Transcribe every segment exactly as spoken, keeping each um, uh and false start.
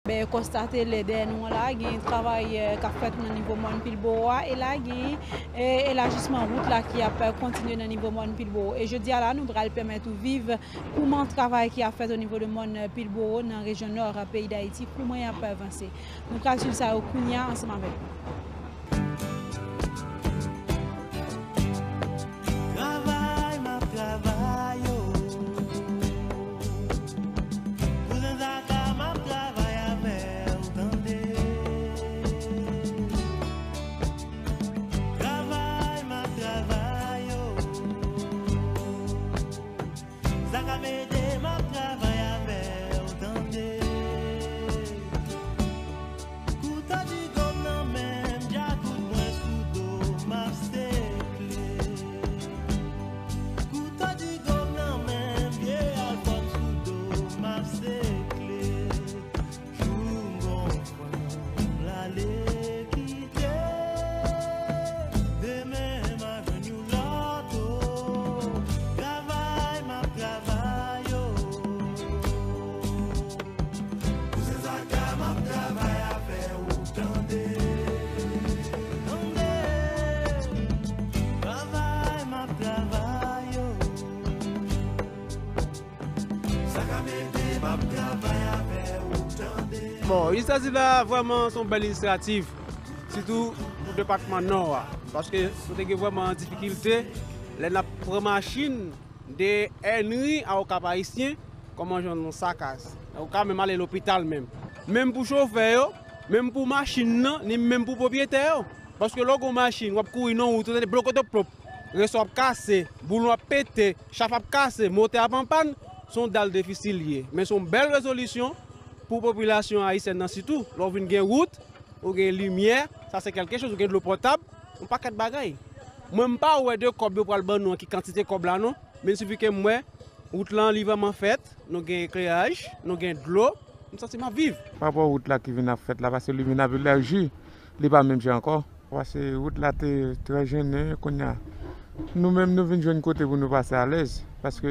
Ben, konstate lè dèyè nou an la, gen travay, eh, k ap fèt nan nivo mòn Pilbowo a, e la gen, eh, elajisman wout la ki ap, eh, kontinye nan nivo mòn Pilbowo. E jodi a la, nou pral pèmèt ou viv kouman travay ki ap fèt o nivo de mòn, eh, Pilbowo nan rejyon nò, eh, peyi Dayiti, kouman y ap, eh, vanse. Nou pral swiv sa yo kounye a ansanm avèk nou. Travay m ap travay, o. Kouzen Zaka, m ap travay avè w, tande. Travay m ap travay, o. Zaka, ede m ap travay avè w, tande. Kouto digo m nan men m, djakout mwen sou do m ap sekle. Kouto digo m nan men m, vye alfòm sou do m ap sekle. Jou m gon fanm l ale kite. Demen m a jwenn yon lòt, o. Travay m ap travay, o. Kouzen Zaka, m ap travay avè w, tande. Tande. Travay m ap travay, o. Zaka, ede m ap travay avè w, tande. Bon, inisyati la vrèman se yon bèl inisyativ, sitou pou depatman Nò a, paske nou te gen vrèman difikilte lè n ap pran machin de Ènri a Okap Ayisyen, kòman jwenn yon sakaz. Ou ka menm ale lopital menm. Menm pou chofè yo, menm pou machin nan, ni menm pou pwopyetè yo. Paske lè w gen yon machin, w ap kouri nan wout, ou tande blokotopwop, resò ap kase, boulon ap pete, chaf ap kase, motè ap anpàn, se yon dal difisil li ye. Men se yon bèl rezolisyon pou popilasyon ayisyèn nan sitou. Lè w vin gen wout, ou gen limyè, sa se kèlke choz, ou gen dlo potab, yon pakèt bagay. Mwen, m pa wè de kòb yo pral ban nou an ki kantite kòb la non, men sifi ke m wè wout lan li vrèman fèt, nou gen ekleraj, nou gen dlo, m santi m ap viv. Pa rapò wout la ki vin ap fèt la, paske li vin ap elaji, li pa menm jan ankò. Paske wout la te trè jennen, kounye a, nou menm nou vin jwenn kote pou nou pase alèz, paske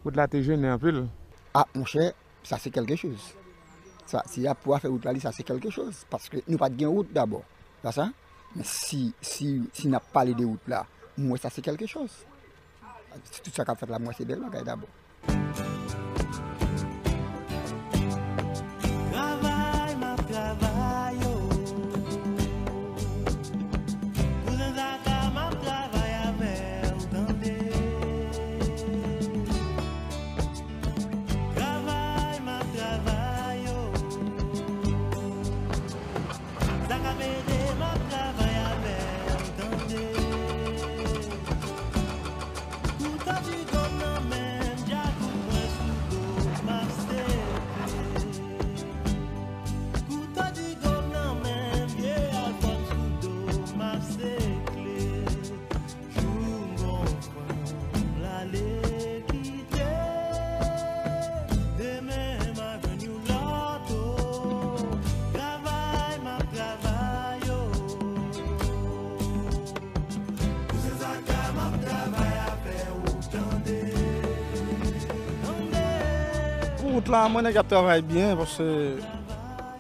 wout la te jennen anpil. Ah, monchè, sa se kèlke choz. Sa, si y ap pou afè wout la, li, sa se kèlke choz, paske nou pa t gen wout dabò. Sa sa? Men si, si, si n ap pale de wout la, m wè sa se kèlke choz. Tout sa k ap fèt la, m wè se bèl bagay dabò. Travay m ap travay, o. Kouzen Zaka, m ap travay avè w, tande. Travay m ap travay, o. Zaka, ede m ap travay avè w, tande. Kouto digo m nan men m, djakout mwen sou do m ap sekle. Kouto digo m nan men m, vye alfòm sou do m ap sekle. Jou m gon fanm l ale kite. Demen m a jwenn yon lòt, o. Travay m ap travay, o. Kouzen Zaka, m ap travay avè w, tande. Tande. Pou wout la, mwen nèg ap travay byen, paske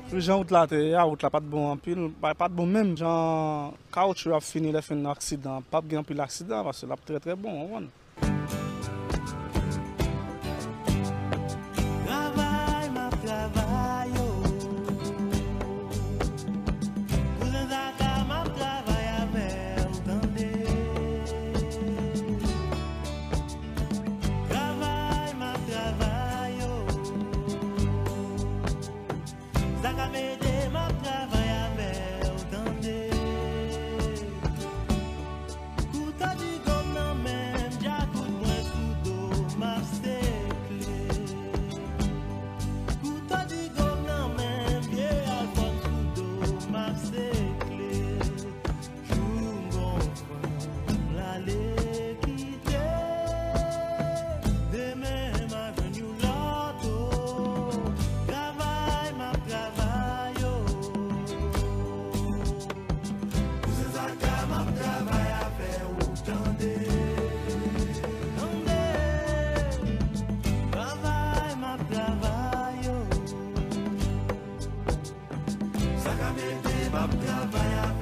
pou jan wout la te ye a, wout la pa t bon anpil, pa, pa t bon menm. Jan kawotchou ap fini, lè fin aksidan, p ap gen anpil aksidan, paske l ap trè, trè bon, w konprann. Travay m ap travay, o. Kouzen Zaka, m ap travay avè w, tande. Travay m ap travay, o. Zaka, ede m ap travay avè w, tande. Kouto digo m nan men m, M ap travay